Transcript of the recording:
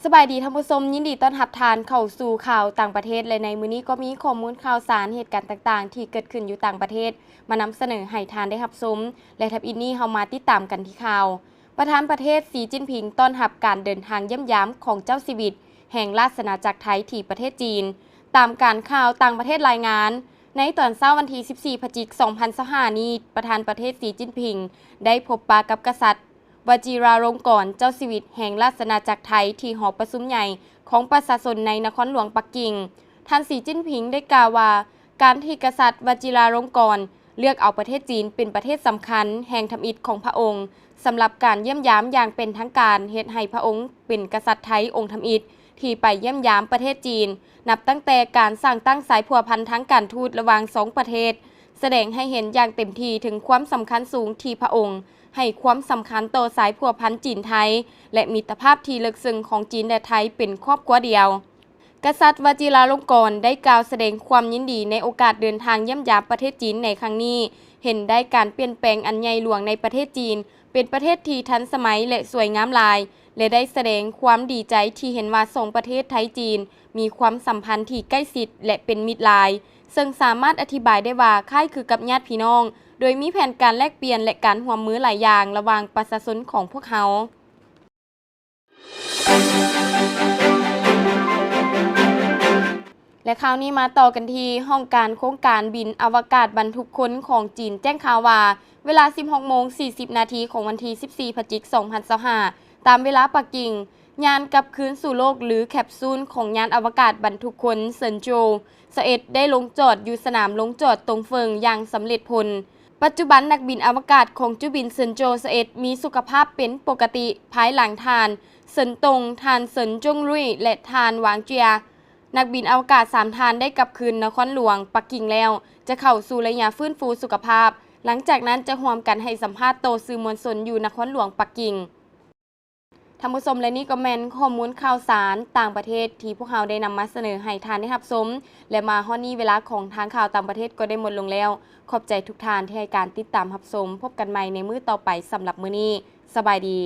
ສະບາຍດີທ່ານຜູ້ຊົມ, ຍິນດີຕ້ອນຮັບທ່ານເຂົ້າສູ່ຂ່າວຕ່າງປະເທດ ແລະ ໃນມື້ນີ້ກໍມີຂໍ້ມູນຂ່າວສານ ເຫດການຕ່າງໆທີ່ເກີດຂຶ້ນຢູ່ຕ່າງປະເທດ ມານຳສະເໜີໃຫ້ທ່ານໄດ້ຮັບຊົມ ແລະ ທັບອິດນີ້ເຮົາມາຕິດຕາມກັນທີ່ຂ່າວ. ປະທານປະເທດ ສີຈິ້ນຜິງ ຕ້ອນຮັບການເດີນທາງຢ້ຽມຢາມຂອງເຈົ້າຊີວິດແຫ່ງລາຊະອານາຈັກໄທທີ່ປະເທດຈີນ. ຕາມການຂ່າວຕ່າງປະເທດລາຍງານ, ໃນຕອນເຊົ້າວັນທີສິບສີ່ ພະຈິກ ສອງພັນຊາວຫ້ານີ້, ປະທານປະເທດ ສີຈິ້ນຜິງ ໄດ້ພົບປະກັບກະສັດ ວະຈິຣາລົງກອນ ເຈົ້າຊີວິດແຫ່ງລາຊະອານາຈັກໄທ ທີ່ຫໍປະຊຸມໃຫຍ່ຂອງປະຊາຊົນໃນນະຄອນຫຼວງປັກກິ່ງ. ທ່ານ ສີຈິ້ນຜິງ ໄດ້ກ່າວວ່າ ການທີ່ກະສັດ ວະຈິຣາລົງກອນ ເລືອກເອົາປະເທດຈີນເປັນປະເທດສຳຄັນແຫ່ງທຳອິດຂອງພະອົງ ສຳລັບການຢ້ຽມຢາມຢ່າງເປັນທາງການ ເຮັດໃຫ້ພະອົງເປັນກະສັດໄທອົງທຳອິດທີ່ໄປຢ້ຽມຢາມປະເທດຈີນ ນັບຕັ້ງແຕ່ການສ້າງຕັ້ງສາຍພົວພັນທາງການທູດລະຫວ່າງສອງປະເທດ, ສະແດງໃຫ້ເຫັນຢ່າງເຕັມທີ່ເຖິງຄວາມສຳຄັນສູງທີ່ພະອົງໃຫ້ຄວາມສຳຄັນຕໍ່ສາຍພົວພັນຈີນ-ໄທ ແລະ ມິດຕະພາບທີ່ເລິກເຊິ່ງຂອງຈີນ ແລະ ໄທເປັນຄອບຄົວດຽວ. ກະສັດ ວະຈິຣາລົງກອນ ໄດ້ກ່າວສະແດງຄວາມຍິນດີໃນໂອກາດເດີນທາງຢ້ຽມຢາມປະເທດຈີນໃນຄັ້ງນີ້, ເຫັນໄດ້ການປ່ຽນແປງອັນໃຫຍ່ຫຼວງໃນປະເທດຈີນ, ເປັນປະເທດທີ່ທັນສະໄໝ ແລະ ສວຍງາມຫຼາຍ ແລະ ໄດ້ສະແດງຄວາມດີໃຈທີ່ເຫັນວ່າສອງປະເທດໄທ-ຈີນ ມີຄວາມສຳພັນທີ່ໃກ້ຊິດ ແລະ ເປັນມິດຫຼາຍ, ເຊິ່ງສາມາດອະທິບາຍໄດ້ວ່າຄ້າຍຄືກັບຍາດພີ່ນ້ອງ, ໂດຍມີແຜນການແລກປ່ຽນ ແລະ ການຮ່ວມມືຫຼາຍຢ່າງລະຫວ່າງປະຊາຊົນຂອງພວກເຮົາ. ແລະ ຂ່າວນີ້ມາຕໍ່ກັນທີ່ຫ້ອງການໂຄງການບິນອະວະກາດບັນທຸກຄົນຂອງຈີນແຈ້ງຂ່າວວ່າ ເວລາສິບຫົກໂມງສີ່ສິບນາທີຂອງວັນທີສິບສີ່ ພະຈິກ ສອງພັນຊາວຫ້າ ຕາມເວລາປັກກິ່ງ, ຍານກັບຄືນສູ່ໂລກ ຫຼື ແຄັບຊູນຂອງຍານອະວະກາດບັນທຸກຄົນເຊິນໂຈຊາເອັດ ໄດ້ລົງຈອດຢູ່ສະໜາມລົງຈອດຕົງເຟີງຢ່າງສຳເລັດຜົນ. ປັດຈຸບັນນັກບິນອະວະກາດຂອງຈຸບິນເຊິນໂຈຊາເອັດ ມີສຸຂະພາບເປັນປົກກະຕິ ພາຍຫຼັງທ່ານ ເຊິນຕົງ, ທ່ານ ເຊິນຈົງລຸຍ ແລະ ທ່ານ ຫວາງເຈຍ. ນັກບິນອະວະກາດສາມທ່ານໄດ້ກັບຄືນນະຄອນຫຼວງປັກກິ່ງແລ້ວ, ຈະເຂົ້າສູ່ໄລຍະຟື້ນຟູສຸຂະພາບ, ຫຼັງຈາກນັ້ນຈະຮ່ວມກັນໃຫ້ສຳພາດຕໍ່ສື່ມວນຊົນຢູ່ນະຄອນຫຼວງປັກກິ່ງ. ທ່ານຜູ້ຊົມ ແລະ ນີ້ກໍແມ່ນຂໍ້ມູນຂ່າວສານຕ່າງປະເທດທີ່ພວກເຮົາໄດ້ນຳມາສະເໜີໃຫ້ທ່ານໄດ້ຮັບຊົມ ແລະ ມາຮອດນີ້ເວລາຂອງທາງຂ່າວຕ່າງປະເທດກໍໄດ້ໝົດລົງແລ້ວ. ຂອບໃຈທຸກທ່ານທີ່ໃຫ້ການຕິດຕາມຮັບຊົມ. ພົບກັນໃໝ່ໃນມື້ຕໍ່ໄປ. ສຳລັບມື້ນີ້, ສະບາຍດີ.